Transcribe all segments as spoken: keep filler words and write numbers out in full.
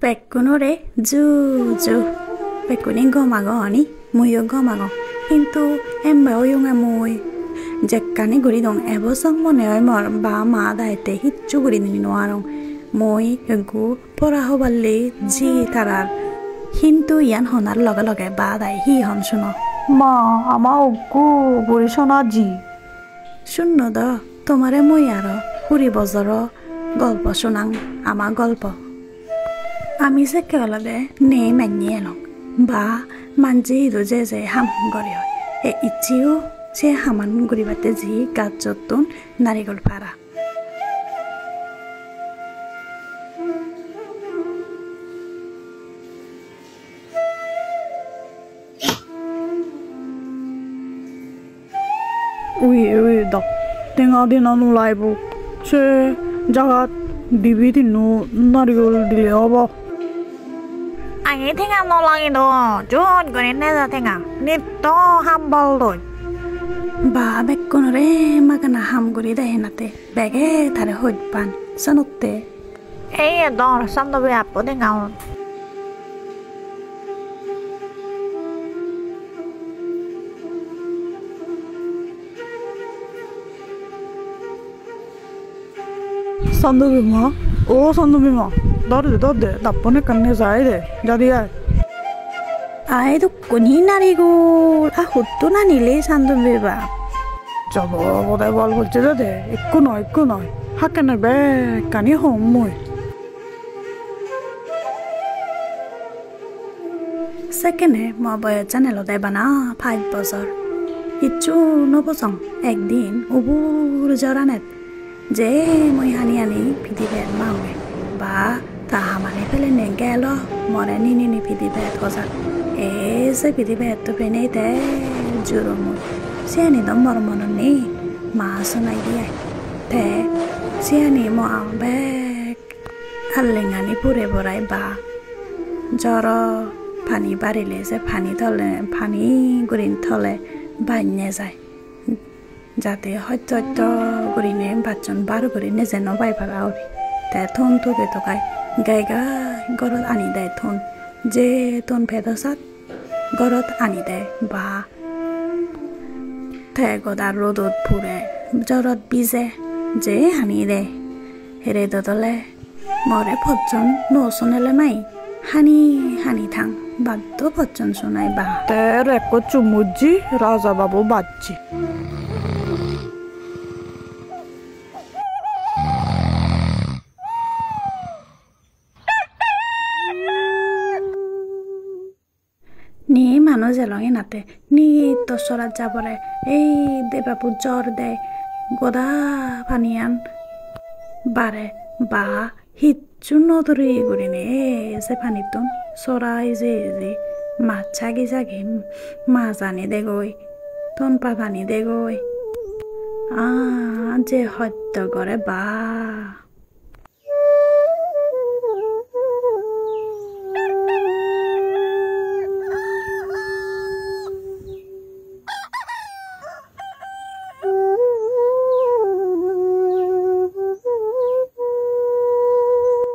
Bekkunore ju ju. Bekkune gom agon ni, muiyo gom agong. Hintu embe oyunge mui. Jekkani guri dong ebo song mone oi mor ba ma daite hissu guri dini no arong. Mui ekku pora hoballe ji tarar. Hintu iyan honar loge loge ba dai hi hon suno. Ma, ama ukku guri sona ji. Sunno do, tomare mui aro kuri bojoro golpo sunang, ama golpo. Ami sekke olode nei mannye elong. Ba manje idu je je ham gori oi. E iccheyo se haman guribatte ji gajjottun narigul para. Ui, ui, dak. Tenga dina nulaibo. Se jagat dibi tinno narigul dile obo. Agi tenga no lage do. Jot guri neja tenga. Nitto ham bol doi. Ba bekkunore magana ham guri de henate. Bege tare hojpan. Sanotte. Ei dor, Sandobi appo tenga un. Sandobi ma, o Sandobi ma, dor de, dor de, dappon ekkan nejai de, jadi ai. Ai dukkun hi narigul, a huttun anile Sandobi bap. Jobo obode bol pocche de de, ekku noi, ekku noi. Hakkene bekkani hom mui. Sekkene mo boyossan elode bana pach bojor. Hissu no bujong, ekdin ubur joranet je mui hani hani pidibet maunge. Ba ta hamani pelene gelo more ninini pidibet hojak. E se pidibetto penei te juro mui. Siyani do mor monot nei, ma sunai di ai. Te siyani mo agon bek. Allengani pure borai ba. Joro pani barile se pani tole, pani gurin tole bannye jai. Jate hotto hotto gurine bacchon bar guri neje no pai para uri. Te ton tuge togai gai gai gorot ani de ton. Je ton pedo sat gorot ani de ba. Te goda rodot pure, jorot bije, je hani de. Redot ole more pocchon no sunele mai. Hani hani thang, baddo pocchon sunai ba. Te ere ekko chumujji Raja Babu bacche. Ni manuj elong enatte, ni to sorat jabore, ei debabo jor de, goda paniyan bare ba hissu no duri gurine, ei se panittun sora ije ije, mach sagi sagi, maj ani degoi, ton pat ani degoi. Ah, je hotto gore ba.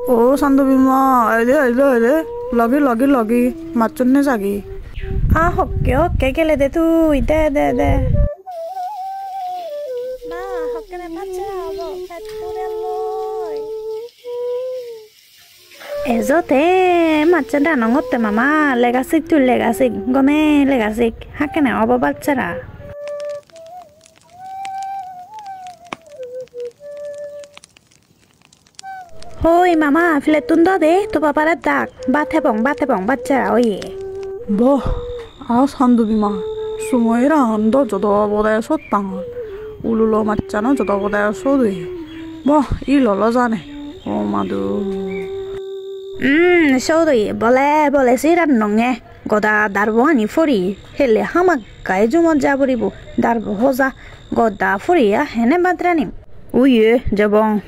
O Sandobi ma, aide, aide, aide. Logi, logi, logi. Macchun nejagi. Ah, hokke, hokke gele de tui. De, de, de. Ma, hokkene bacche obo, pet purelloi. Ejo te macche danongotte mama, lega sik tui lega sik, gome lega sik, hakkene obo bachchara. Hoi mama, plate-tun do de, to babare dak, bat hebong, bat hebong, bachchara oye. Boh, a Sandobi ma, sumo eran do jodo obode sot tangon. Ululo machchano jodo obode sot oye. Boh, il olo jane. O madu. Hmm, sot oye. Bole, bole, siran nonge. Goda darbo ani pori. Hele hamakkai jumot ja poribo. Darbo hoja. Goda pori a hene bhat ranim. Uye, jebong.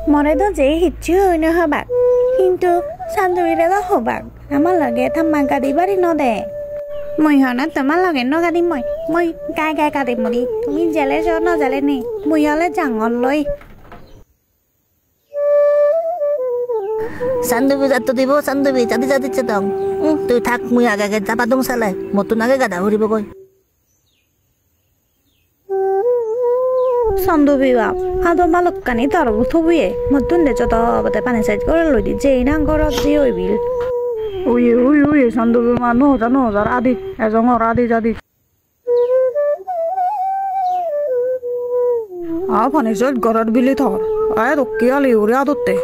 More do je hissu hoi no hobak, hintu Sandubire do hobak. Ama loge tamma gadi bari no de. Mui hona toma loge no gadi moi. Mui gai gai gadi muri. Tumi jele so no jele ni. Mui ole jangor loi. Sandubi jatto dibo, Sandubi, jadi jadi cedong. Hmm, tui thak, mui age age jabadong sale. Mottun age gada huribo goi. Sandubi bap, adon balokkani tor thobiye. Mottun de jodo obode pani sej gore loi di. Jei na gorot jei oi bil. Uye, uye, uye, Sandubi ma, no ja, no ja, adi. Ejongor adi jadi. A pani sot gorot bili thor. A dokke ali uri adotte.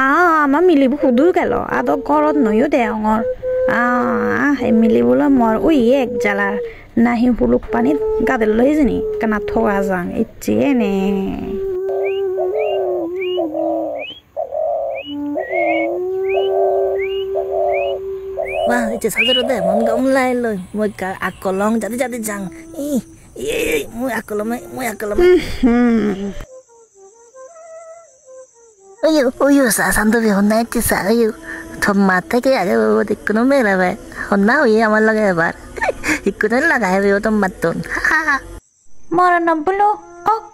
Ah, ama milibo hudu gelo? Ado gorot noyo degongor. Ah, ei milibo loi mor oye ek jala. Nahi huluk panit gadello hijeni. Ekkana toga jang ecche ene. Wah, ecche sajoro de, mon gom lai loi. Mui ekka akkolong, jadi jadi jang. Ih, ih, ih, mui akkolome, mui akkolome. Hmm. Oyo, oyo, sa, Sandubi, honna ecche sa, oyo. Tomma theke age, obo, ikkuno mela be. Honna oye amar loge ebar. Ikkuno laga hebe o tommattun. Ha, ha, ha. Morono bulu, ok.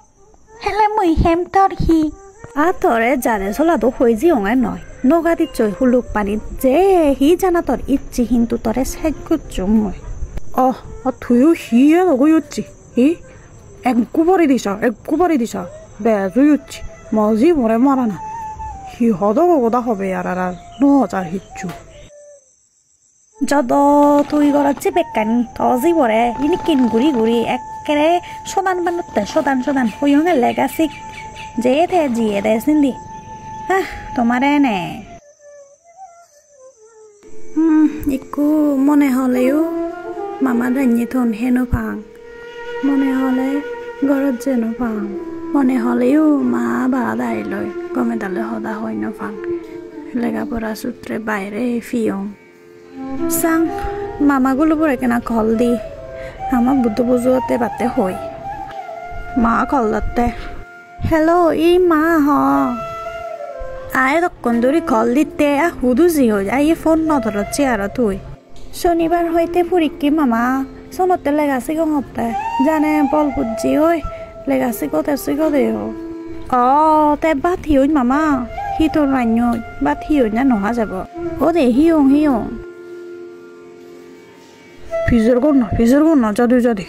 Hele mui hem tor hi? A tore jade solado hoi jiyonge noi. Nogadissoi huluk panit je hi jana tor icche, hintu tore sej gocchong mui. Oh, a tuiyo hi elo goi ucche? Hi? Ekku pori disa, ekku pori disa. Bej oi ucche. Mo ji more marana. Hi hodo goda hobe ar ar ar. No jar hissu. Jodo tui gorot je bekkani, to jibore inikken guri guri ekkere sodan banotte, sodan sodan hoyonge lega sik. Je te jiye de sindi. Ah, tomare ene. Hmm, ikku mone holeyo mama danye ton he no pang. Mone hole gorot je no pang. Mone holeyo ma ba dai loi gome dale hoda hoi no pang. Lega pora sutre baire piyong. Sang, mama gulo bore ekkena call di. Ama Buddho pujo otte batte hoi. Ma call dotte. Hello, i ma ho. Ae dokkon duri call ditte, a hudu ji hoi, ae phone no dhorocche aro tui. Sonibar hoite porikke mama, sonotte lega sigongotte. Jane bol bujji oi, lega sigode sigode o. O, te bhat hi oi mama? Hi tor rannoi? Bhat hi oi na no hajabo? O de hiyong hiyong. Pijor gonno, pijor gonno, jodi jodi.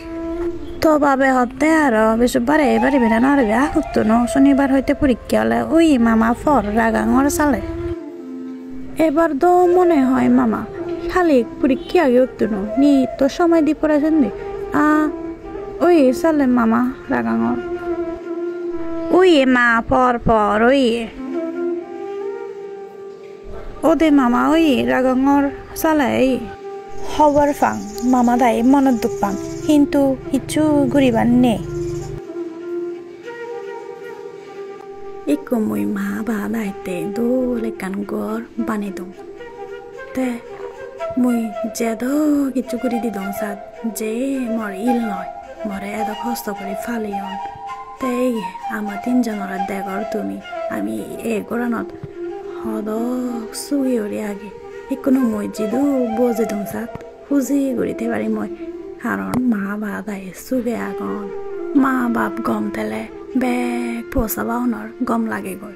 To babe hotte aro bisubare ei bari bena no aribe, a huttuno sonibar hoite porikke ole, ui mama por ragangor sale. Ebar do mone hoi mama, hali porikke age huttuno, ni to somoi di pore sendi. A, ui sale mama ragangor. Ui ma por por ui. Ode mama oye, ragongor sale oye. Hobor pang, mama dai monot duk pang, hintu hissu guribar nei. Ikko mui ma ba daite dol ekkan ghor banedung. Te mui jedo hissu guri didong sat, je mor il noi, more edok hosto guri paleyon. Te ei ama tinjonore degor tumi, ami ei goranot hodok sugi guri agi. Ikkunu mui jidu bojedung sat, huji guri thei parim mui. Karon ma bap dagi suge agon. Ma bap gom thele bek po sabaunor gom lagegoi.